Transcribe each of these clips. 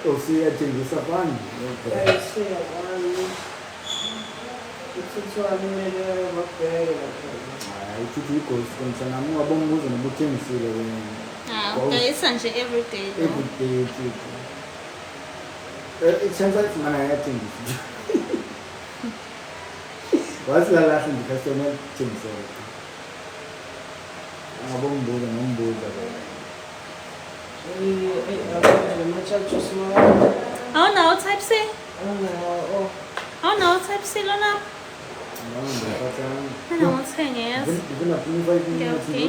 Usiyathengisa fani. Ayisiyabani. Uthuthwane kumele bakubheke lapha. Hayi, uthi ighost msanami ungabombuza noba uthengisile wena. Ah, udayisa nje everyday though. Every day uthi. Chance ayifumana yathengisa. Wasilalahle nje customer thengisela. Ungabombuza nombuza wena. Awunawo type C? Awunawo type C lona? Mina yes. Okay.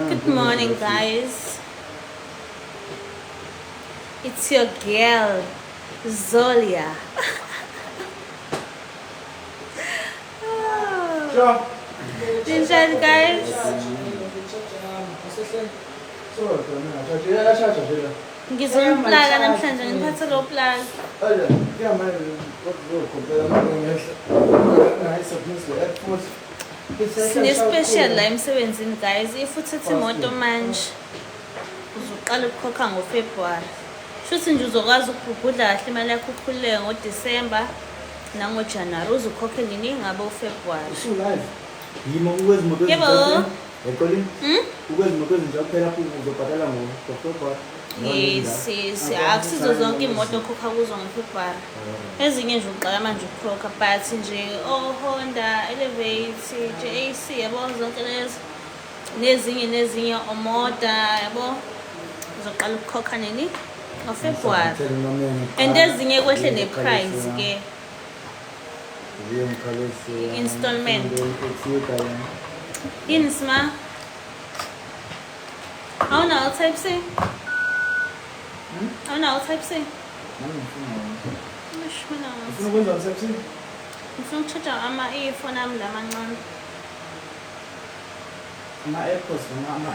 Good morning, guys. It's your girl, Zolia. Sure. Ninjani, guys? Ngizoniplaka namhlanje ngiphathe lo plug. Sine-special la emsebenzini guys. If uthatha imoto manje uzoqala ukukhokha ngoFebruary. Shuthi nje uzokwazi ukubhubhudla kahle imali yakho ukhululeke ngoDisemba nangoJanuwari uze ukhokhe nini ngabe uFebruary. Yimo ukwezimoto Yebo. ezintsha. Eqolini Hmm? ukwezimoto ezintsha kuphela uzobhadala ngoFebruary. Yes. Akusizo zonke imoto okhokha kuzo ngoFebruary. Ezinye nje uqala manje ukukhokha but nje o-Honda, Elevate, JAC yabo zonke lezo nezinye nezinye omoda yabo uzoqala ukukhokha nini ngoFebruary. And ezinye kwehle ne-price ke. Installment. Yini sima? Awunawo type C? Awunawo type C? Eish, mina Ufuna ukwenza uSepsi? ngifuna uku-charge ama-earphone ami la mancane. Ama-AirPods noma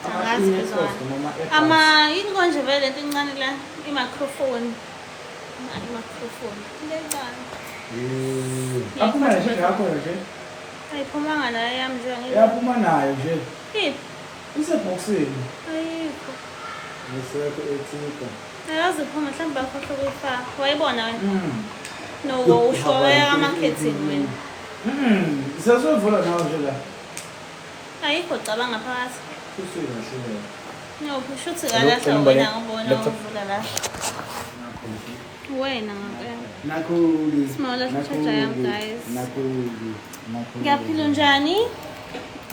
Angazi ama-AirPods bizwana. noma ama-AirPods. Ama yini konje vele lento encane la i-microphone. I-microphone. Into encane. Aphuma nayo nje yakho nje. Ayiphumanga nayo yami nje angithi. Yaphuma nayo nje. Iphi? Isebhokisini. Ayikho. Ngisekho ethika. Ayazi iphuma mhlawumbe bakhohlwa ukuyifaka. Wayibona wena? Mm. No, usho waya marketing wena. Sesovula nawe nje la. Ayikho cabanga phakathi. Kusile kahle. No, kushuthi Hello, kalahla anybody? wena ngibona Laptop. uvula la. Wena ngempela. Nakho Small charger yami, guys. Nakho nakho. Ngiyaphila njani?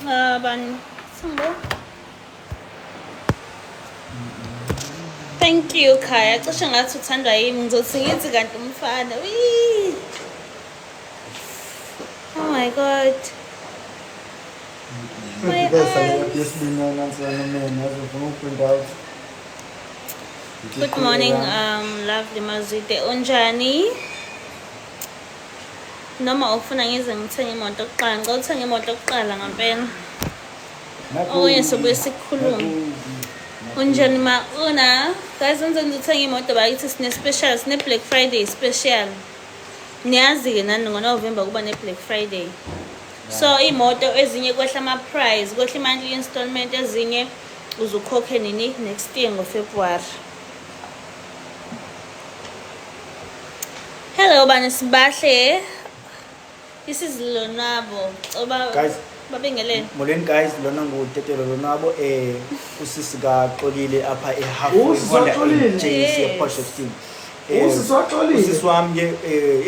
Ah bani? Singbo. Thank you Khaya. Cishe ngathi uthandwa yimi ngizothi ngithi kanti umfana. Wee. Oh my God. My eyes. Yesibini nansi mina azofuna uku-print out. Good morning, lovely Mazide. Unjani? Noma ufuna ngize ngithenge imoto kuqala? Ngicela uthenge imoto kuqala ngempela. Okunye sobuye sikukhulume. Unjani ma una? Guys, ngize ngithenge imoto bakithi sine special, sine Black Friday special. Niyazi ke nani ngoNovember kuba ne Black Friday. So imoto ezinye kwehla ama price, kwehla imali installment ezinye uzukhokhe nini next year ngoFebruary. Hello bani sibahle. This is Lonabo. Oba Guys. babingelele. Molweni guys, lona nguTetelo Lonwabo usisi kaXolile apha eHalfway Usisi Honda waXolile? JC Yes. ePort Shepstone. Usisi waXolile? Usisi wami ke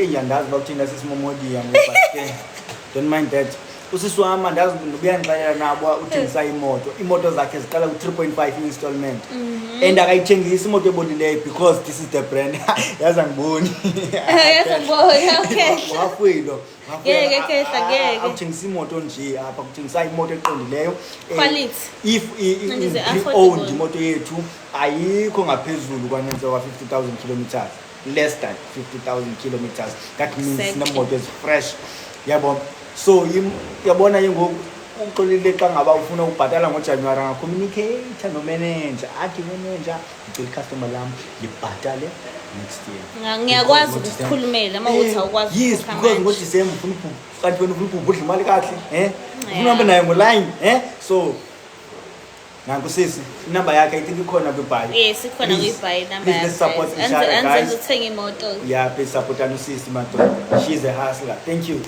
eyi andazi uba kuthini sesimomodia but ke don't mind that. Usisi wami andazi uyandixelela nabo uthengisa imoto. Imoto zakhe ziqala ku-3.5 installment. And akayithengisi imoto ebolileyo because this is the brand. Yazi angiboni. Yazi angiboni, okay. Halfway lo. Ngeke, kehla, ngeke. Akuthengisa imoto nje apha kuthengisa imoto eqondileyo. Quality. If And is it pre-owned affordable? imoto yethu ayikho ngaphezulu kwanenze kwa-50,000 kilometers, less than 50,000 kilometers, that means sinemoto ezi-fresh yabo. So yabona ke ngoku uXolile xa ngaba ufuna ukubhatala ngoJanuwari anga-communicate nomanager athi, "Manager, ngicela icustomer lam libhatale next year." Ngiyakwazi Because ngoDecember- ukukhulumela uma uthi awukwazi Yes, ukukhokha because manje. ngoDisemba ufuna kanti wena ufuna ubhubhudla imali kahle ufuna uhambe nayo ngoline so Nanku sisi, inamba yakhe I think ikhona kwi-bio. Yes, ikhona Please, kwi-bio inamba please, let's support yakhe. each other, Anze guys. uthenga imoto. Yeah, please support usisi madoda. She's a hustler. Thank you.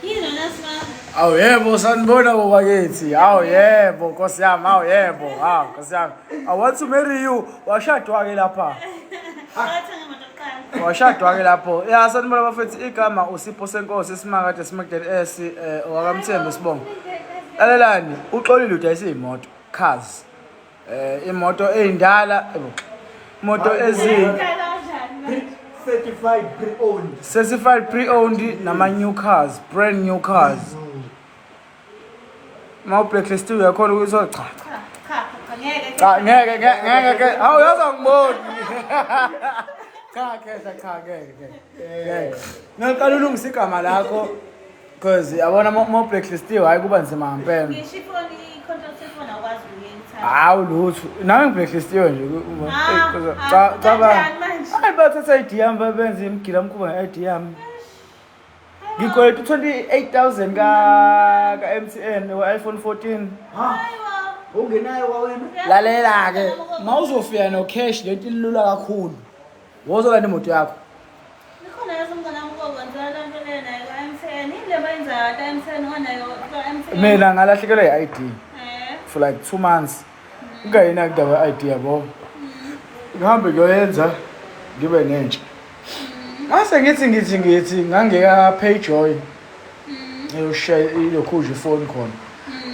Yini lona sima? Awu yebo, sanibona bobakithi. Awu yebo, Nkosi yami, awu yebo. Hawu Nkosi yami. I want to marry you. Washadwa ke lapha. Wathenga imoto kuqala. Washadwa ke lapho. Ya, sanibona bafethu, igama uSipho Senkosi Simakade Simakade S owakaMthembu sibongo. Lalelani, uXolile udayisa imoto, cars. Imoto eyindala, yebo. Imoto ezi Certified pre-owned. Certified pre-owned nama new cars, brand new cars. Ma u-blacklist uyakhona ukuthi cha. Cha, cha, cha, ngeke. Cha, ngeke ngeke ngeke ke. Hawu, yazi angiboni. Cha kehla, cha ngeke ngeke. Ngeke. Ngaqala ulungisa igama lakho because yabona ma u-blacklistiwe hayi kuba nzima ngempela. Ngisho ifoni, i-contract yefoni awukwazi ukuyithatha. Hawu lutho. Nami ngi-blacklistiwe nje. Ah, Cha ah, cha ba. kanjani manje? Hayi, bathatha ID yami, babenze imigila mkhuba nge-ID yami. Ngikweleta u-28,000 ka MTN wa iPhone 14. Hayibo. Ungenayo kwawena? Lalela ke, mawuzofika no cash lento ilula kakhulu. Wozolanda imoto yakho. Ikhona yazi umngane wami okwenzela le nto le naye kwa-MTN. Yini le bayenzayo ka-MTN onayo kwa-MTN? Mina ngalahlekelwa i-ID for like 2 months. Ungayina kudaba i-ID yabo. Ngihambe ngiyoyenza ngibe nentsha. Mase ngithi ngangeka Payjoy. Ngiyoshaya ilokhu ifoni khona.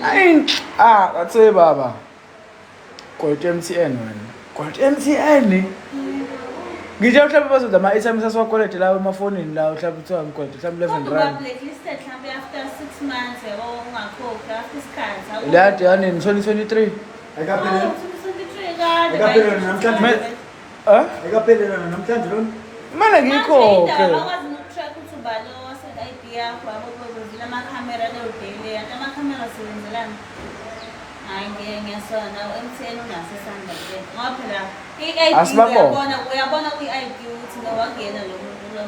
Ayi, ah, athe baba. Kweleta MTN wena. Kweleta MTN. Ngithe mhlawumbe bazodla ama-airtime sasiwakwelete lawo emafonini lawo, mhlawumbe kuthiwa ngikwelete mhlawumbe 11 Kodwa uba rand. blacklisted mhlawumbe after 6 months, yabo, ungakhokhi after isikhathi. Leya yanini, 2023? Ayikaphelele. Oh, 2023 kade. Ayikaphelele namhlanje. Eh? Ayikaphelele namhlanje lona. Kumele ngiyikhokhe. Bakwazi noku-track ukuthi ubani owase-ID yakho, yabo, kwenzela amakhamera leyo day leyo. Kanti amakhamera asebenzelani? Hhayi, ngeke, ngiyasola nawe MTN unaso isandla ke. Ngoba phela i-ID Asibabonge. uyabona kwi-ID ukuthi lo wakuyena lo muntu lo.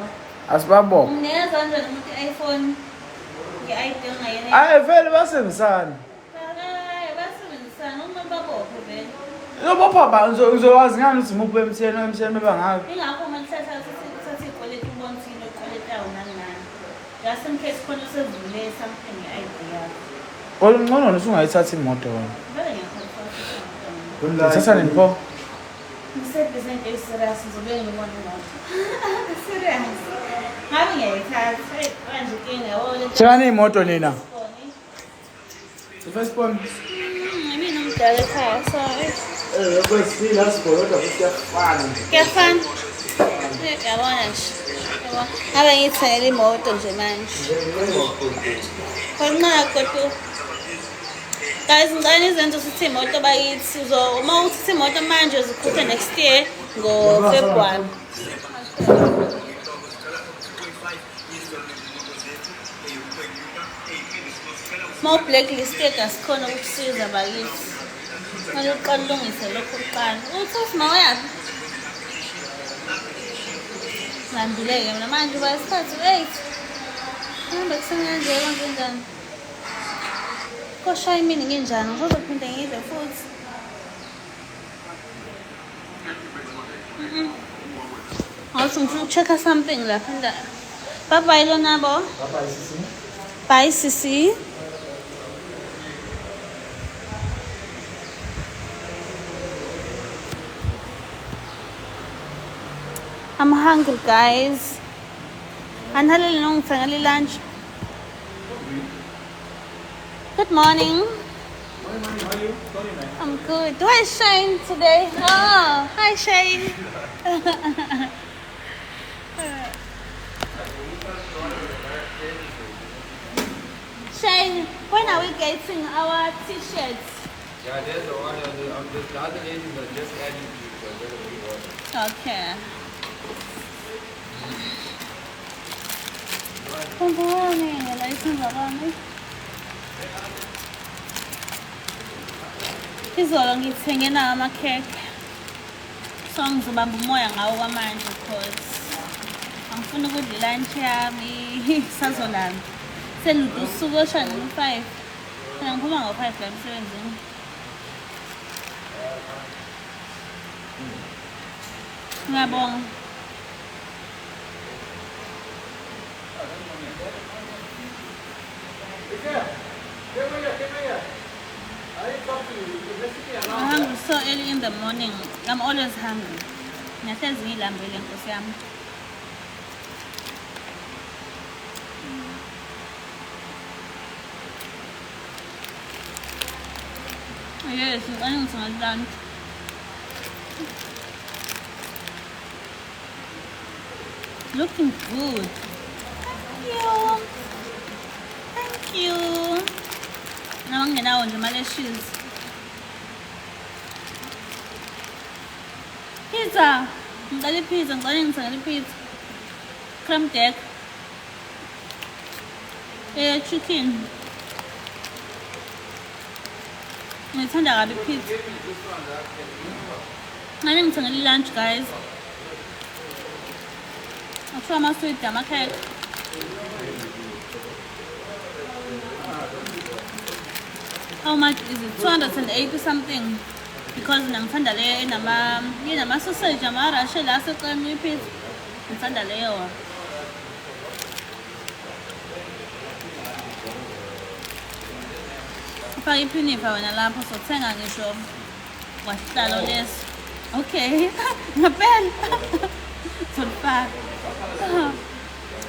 Asibabonge. Umnikeza kanjani umuntu i-iPhone nge-ID ongayena? Hayi vele basebenzisana. Hayi, basebenzisana uma babophe vele. Ngizobopha ba ngizowazi ngani ukuthi imuphi MTN, o MTN bebangaka. Ingakho uma lithatha uthatha iy'kweletu ubone ukuthi yini oyikweletayo nani nani. Just in case khona usevule something nge-ID yakho. Kodwa ngcono wena usungayithatha imoto wena. Vele ngiyakhona. Uthatha nini pho? Ngisebhizi into eyi-serious, ngizobuye ngibone imoto. Serious. Ngabe ngiyayithatha. Eyi, manje inkinga yabo le nto- Thengani iy'moto nina. First born. Imina umdala ekhaya, so Kwesila sigodwa kuyafana nje. Kuyafana. Yabona nje. Yabona. Ngabe ngiyithengele imoto nje manje. Kwanxa kodwa guys, ngicela nizenze ukuthi imoto bakithi uzo uma uthatha imoto manje uzokhokha next year ngo-February. Uma u-blacklisted asikhona ukukusiza bakithi. Kumele uqale ulungise lokhu kuqala. Uthi usima uyaphi? Ngihambile-ke mina manje uba isikhathi 8. Hambe kuseni kanje kwenze njani? Koshaya imini nginjani? Ngizophinde ngidle futhi. Awuthi ngifuna uku-check-a something lapha endaba. Bye bye Lonabo. Bye bye sisi. Bye sisi. I'm hungry, guys. Anhalele nongithengela lunch. Good morning. I'm good. Where's Shane today? Oh, hi Shane. Shane, when are we getting our t-shirts? Yeah, there's the one. The other ladies are just adding to it. So there's a big order. Okay. Khumbulani la isandla kwami. Izolo ngithenge nawo amakhekhe. So ngizobamba umoya ngawo kwamanje because angifuni ukudla i-lunch yami, sazolala. Selude usuku oshaya ngo-5. Phela ngiphuma ngo-5 la emsebenzini. Ngiyabonga. I'm hungry so early in the morning. I'm always hungry. Ngiyahlezi ngilambile nkosi yami. Yes, ngicela ngithenge lunch. Looking good. Thank you. Thank you. Nama ngingenawo nje ama-lashes. Pizza. Ngicela i-pizza, ngicela ngithengele i-pizza. Creme deck. Chicken. Ngithanda kabi i-pizza. Ngicela ngithengele i-lunch guys. Akuthiwa amaswidi amakhekhe. How much is it? 280 something. Because mina ngithanda leyo enama inama sausage ama-rashe la aseceleni kwi-pizza. Ngithanda leyo. Ufake iphinifa wena lapho sothenga ngisho kwasihlalo leso. Okay. Ngempela. Solifaka.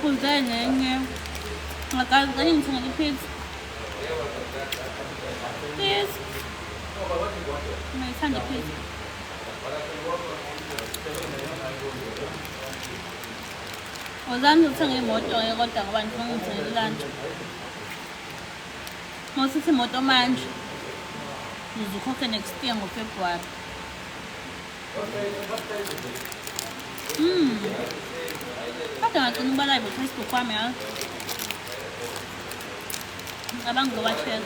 Kuze nenye. Guys, ngicela ngithengele i-pizza. Please. Ngiyithanda i-pizza. Wozani ngizothenga imoto-ke kodwa ngoba ngifuna ngithengele i-lunch. Uma uthatha imoto manje, uzukhokhe next year ngoFebruary. Kodwa ngagcina ukuba live ku-Facebook wami yazi. Ngicabanga ngizoba-check.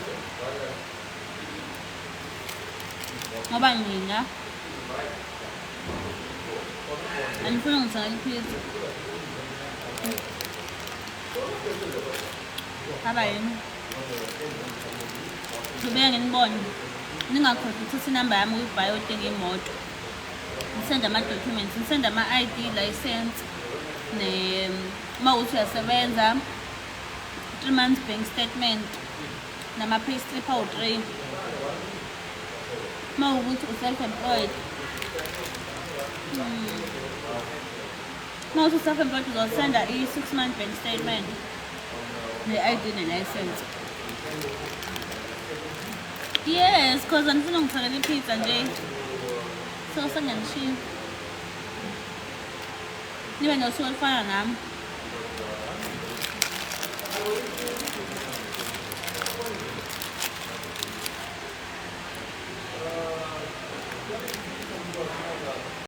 Ngoba nina anifuni ngithengele i-pizza. Haba yini? Ngibeke nginibone. Ningakhohlwa ukuthatha inamba yami kwi-bio uthenga imoto. Ngisende ama-documents, ngisende ama-ID, license, ne uma ukuthi uyasebenza, 3 months bank statement, nama-payslip awu-3. Uma ukuthi u-self-employed. Uma ukuthi u-self-employed uzosenda i-6 month bank statement, ne-ID ne-license. Yes, cause angifuni ngithengele i-pizza nje. So sengiyanishiya. Nibe nosuku olufana nami.